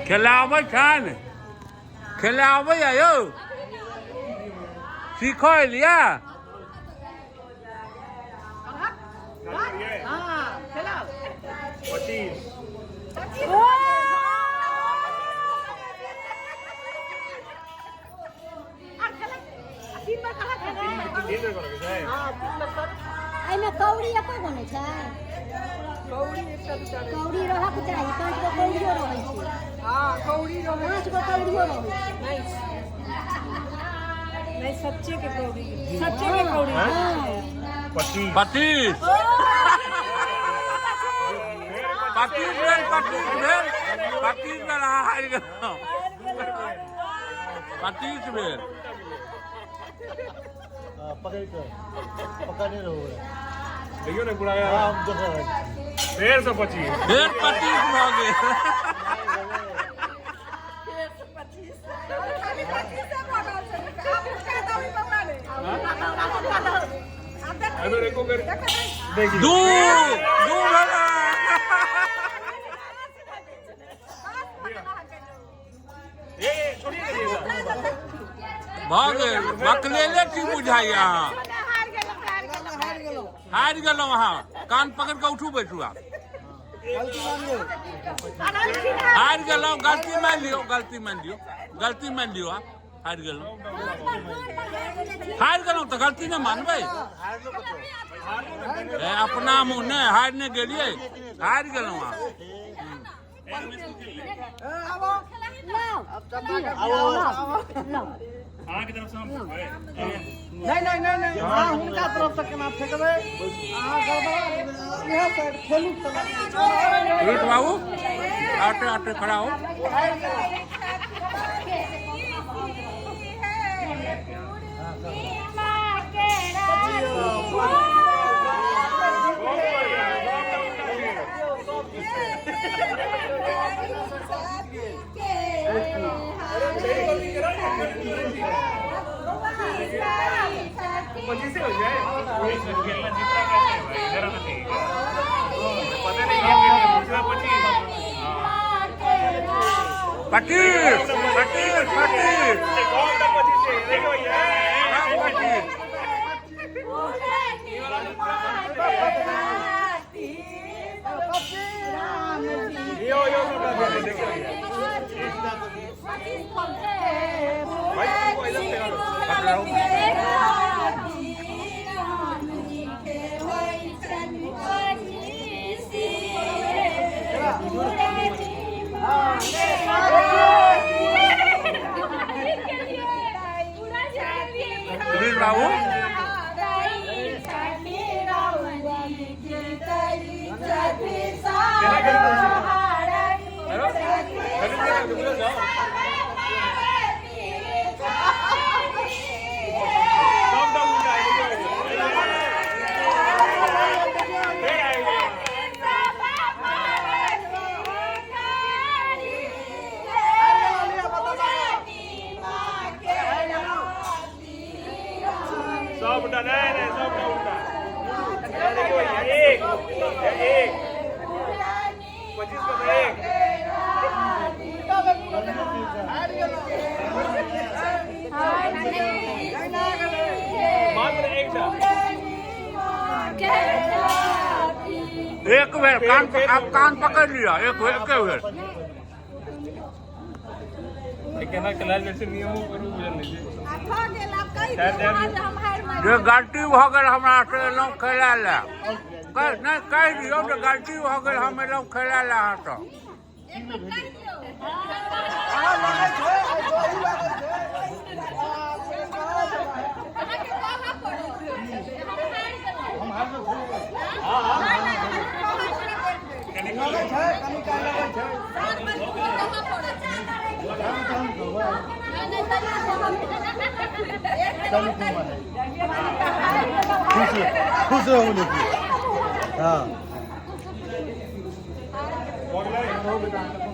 खेलाबै छनि, खेलाबै यौ, सीखऽ एलियै। 25। एहिमे कौड़ी एको गो नहि छै। कौड़ी रहक चाही, 5 गो कौड़ियो रहै छै। 5 गो कौड़ियो रहै छै। नहीं, सच्चे के कौड़ी, सच्चे के कौड़ी। 25। 25, 25 भेल, 25 भेल, 25 भेल। अहाँ हारि गेलहुँ। 25 भेल। पकड़ के पकड़ने रहो। देखियौ ने पूरा। हाँ, हम देख रहल छी। फेर से 25। फेर 25 भऽ गेल। एहि बेर एको बेर देखियौ। 2, 2 भेलै। ए छोड़िए दीजिएगा। भऽ गेल। बकलेले की बुझाइया? अहाँ हारि गेलहुँ। अहाँ कान पकड़ि कऽ उठू, बैठू। आब हारि गेलहुँ, गलती मानि लियौ, गलती मानि लियौ, गलती मानि लियौ। आब हारि गेलहुँ, हारि गेलहुँ तऽ गलती नहि मानबै? ए, अपना मुँह नहि, हारि नहि गेलियै, हारि गेलहुँ अहाँ। अहाँके तरफ से हम नहीं नहीं नहीं नहीं, अहाँ हुनका तरफ से केना फेकबै? अहाँ गड़बड़ा इएह साइड खेलू तऽ। रोहित बाबू, आटे आटे खड़ा हो। 25 हो जाए। खेलना जीतना कैसे है भाई? इधर आना चाहिए क्या? पता नहीं गेम खेलना दूसरा 25। 25, 25, 25। कौन सा 25 है? देखो भैया। 25। यो यो देखो भैया। भाई, तुमको इधर से करो। सुधीर बाबू। हेलो, खेलो, जाओ। सब उल्टा है, फिर आएंगे। सब उल्टा। नहीं नहीं, सब उल्टा। देखो भैया, एक एक 25 में से एक। मात्र एक टा। एक बेर कान, आब कान पकड़ लिअ। एक बेर, एके बेर। केना खेलायल जाइ छै, नियमो करू, बुझल नहि छै। जे गलती भऽ गेल हमरा से, एलहुँ खेलाय लए। नहि, कहि दियौ जे गलती भऽ गेल, हम एलहुँ खेलाय लए अहाँसँ। अहाँ लगै छै, दही लगै छै। लगै छै, कनि काल लगै छै। चलू, खूब खुश खुश रहू। लेकिन हाँ। भऽ गेलै।